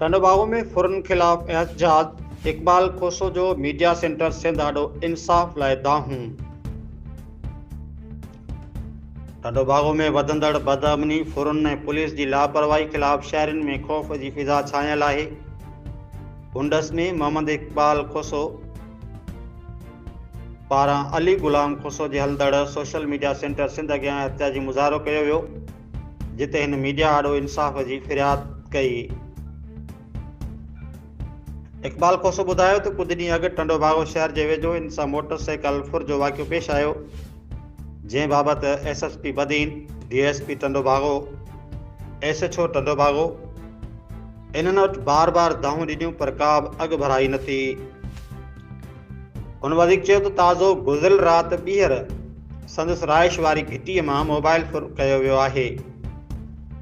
ٽنڊوباگو ۾ ڦرن خلاف احتجاج، اقبال کوسو جو ميڊيا سينٽر سنڌ آڏو انصاف لاء دانهون. ٽنڊوباگو ۾ وڌندڙ بدامني، ڦرن ۽ پوليس جي لاپرواهي خلاف شهرين ۾ خوف جي فضا ڇانيل آهي. هنڊس ۾ محمد اقبال کوسو پاران علي غلام کوسو جي هلندڙ سوشل ميڊيا سينٽر سنڌ اڳيان احتجاجي مظاهرو ڪيو ويو، جتي هن ميڊيا آڏو انصاف جي فرياد ڪئي. اقبال کوسو ٻڌايو ته ڪجهه ڏينهن اڳ ٽنڊوباگو شهر جي ويجهو هن سان موٽر سائيڪل ڦر جو واقعو پيش آيو، جنهن بابت S S P Badin, D S P Tando Bago, S H O Tando Bago انهن وٽ بار بار دانهون ڏنيون پر ڪا به اڳڀرائي نه ٿي. هن وڌيڪ چيو ته تازو گذريل رات ٻيهر سندس رهائش واري گهٽيء مان موبائل ڦر ڪيو ويو آهي،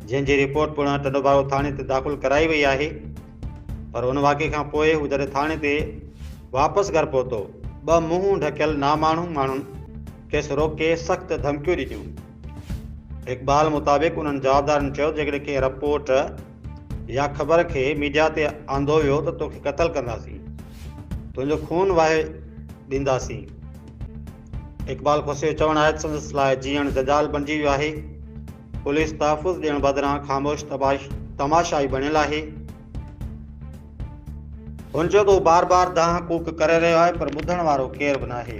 جنهن جي رپورٽ پڻ ٽنڊوباگو ٿاڻي تي داخل ڪرائي وئي آهي، پر ان واقعي کان پوء هو جڏهن ٿاڻي تي واپس گهر پهتو، ٻه منهن ڍڪيل ناماڻو ماڻهن کيس روڪي سخت ڌمڪيون ڏنيون. اقبال مطابق انهن جوابدارن چيو ته جيڪڏهن ڪنهن رپورٽ يا خبر کي ميڊيا تي آندو ويو ته توکي قتل ڪنداسين، تنهنجو خون واهي ڏينداسين. اقبال کوسي جو چوڻ آهي ته سندس لاء جيئڻ جنجال بڻجي ويو آهي، پوليس تحفظ ڏيڻ بدران خاموش تماشائي بڻيل آهي. هن چيو ته هو بار بار دانهن ڪوڪ ڪري رهيو آهي پر ٻڌڻ وارو ڪير به ناهي.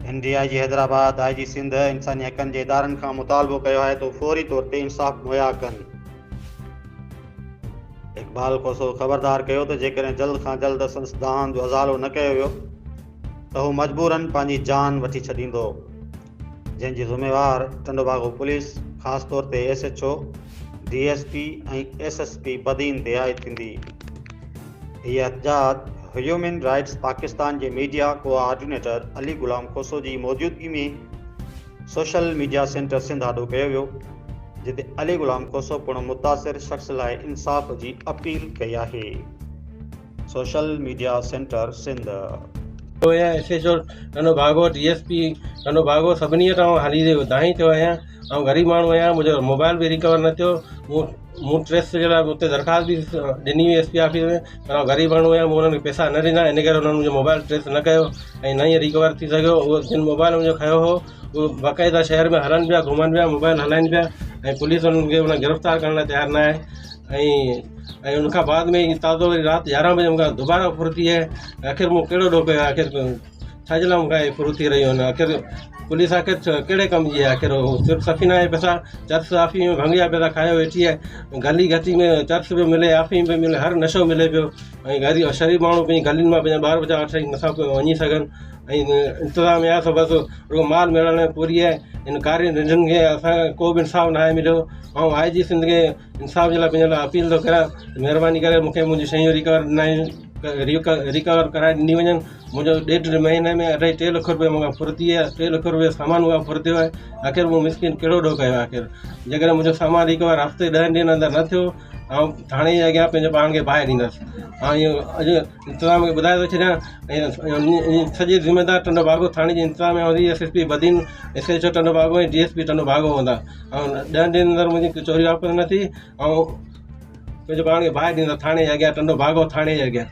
هن D I G Hyderabad, I G Sindh, انساني حقن جي ادارن کان مطالبو ڪيو آهي ته هو فوري طور تي انصاف مهيا ڪن. اقبال کوسو خبردار ڪيو ته جيڪڏهن جلد کان جلد سندس دانهن جو ازالو نه ڪيو ويو ته هو مجبورن پنهنجي جان وٺي ڇڏيندو. جنهن جي ذميوار ٽنڊوباگو پوليس خاص طور تي S H O, D S P ۽ S S P Badin تي عائد ٿيندي. هي احتجاج هيومن رائٽس پاڪستان جي ميڊيا ڪوآرڊينيٽر علي غلام کوسو جي موجودگي ۾ سوشل ميڊيا سينٽر سنڌ آڏو ڪيو ويو، جتي علي غلام کوسو پڻ متاثر شخص لاء انصاف جي اپيل ڪئي آهي. Social media centre Sindh. آهيان S H O Tando Bago D S P Tando Bago سڀني وٽ آئون هلي دانهين ٿيو آهيان آئون غريب ماڻهو آهيان منهنجو موبائل به ريڪور نه ٿيو مون مون ٽريس جي لاء اتي درخواست به ڏني هئي ايس پي آفيس ۾ پر آئون غريب ماڻهو آهيان مون انهن کي پئسا نه ڏنا ان ڪري انهن منهنجو موبائل ٽريس نه ڪيو ۽ نه ئي ريڪور ٿي سگهيو اهو جن موبائل منهنجو کنيو هو اهو باقاعده شهر ۾ هلن پيا گهمن پيا موبائل هلائن پيا ۽ پوليس انهن کي ان گرفتار ڪرڻ لاء تيار نه آهي ۽ ۽ ان کان بعد ۾ تازو وري رات يارهن بجي مون کان دوباره ڦر ٿي آهي آخر مون ڪهڙو ڏوهه ڪيو آهي آخر ڇا جي لاء مون کان ڦر ٿي رهيون آهن آخر پوليس آخر ڪهڙي ڪم جي آهي آخر صرف سفينا جا پئسا چرس آفيم ڀنگ جا پئسا کايو ويٺي آهي گلي گهٽي ۾ چرس به ملي آفيم به ملي هر نشو ملي پيو ۽ غريب شريف ماڻهو پنهنجي گلين مان پنهنجا ٻار ٻچا وٺي نٿا وڃي سگهن ۽ انتظاميا سو بس رڳو مال ميڙڻ ۾ پوري آهي ان ڪارين رڍن کي اسان کي ڪو به انصاف ناهي مليو ۽ آء جي سنڌ کي انصاف جي لاء پنهنجي لاء اپيل ٿو ڪريان ته مهرباني ڪري مون کي منهنجون شيون ريڪور ريڪور ڪرائي ڏني وڃن منهنجو ڏيڍ مهيني ۾ اڍائي ٽي لک روپيا مون کان ڦر ٿي ويا ٽي لک روپيا سامان مون کان ڦر ٿيو آهي آخر مون مسڪين ڪهڙو ڏوهه ڪيو آهي آخر جيڪڏهن منهنجو سامان ريڪور هفتي ڏهن ڏينهن اندر نه ٿيو آئون ٿاڻي جي اڳيان پنهنجو پاڻ کي باهه ڏيندس ۽ اهو اڄ انتظام کي ٻڌائي ٿو ڇڏيان ۽ سڄي ذميدار ٽنڊو باگو ٿاڻي جي انتظاميا هوندي S S P Badin S H O Tando Bago ۽ D S P Tando Bago هوندا ۽ ڏهن ڏينهن اندر منهنجي چوري واپس نه ٿي ۽ پنهنجو پاڻ کي باهه ڏيندس ٿاڻي جي اڳيان ٽنڊو باگو ٿاڻي جي اڳيان.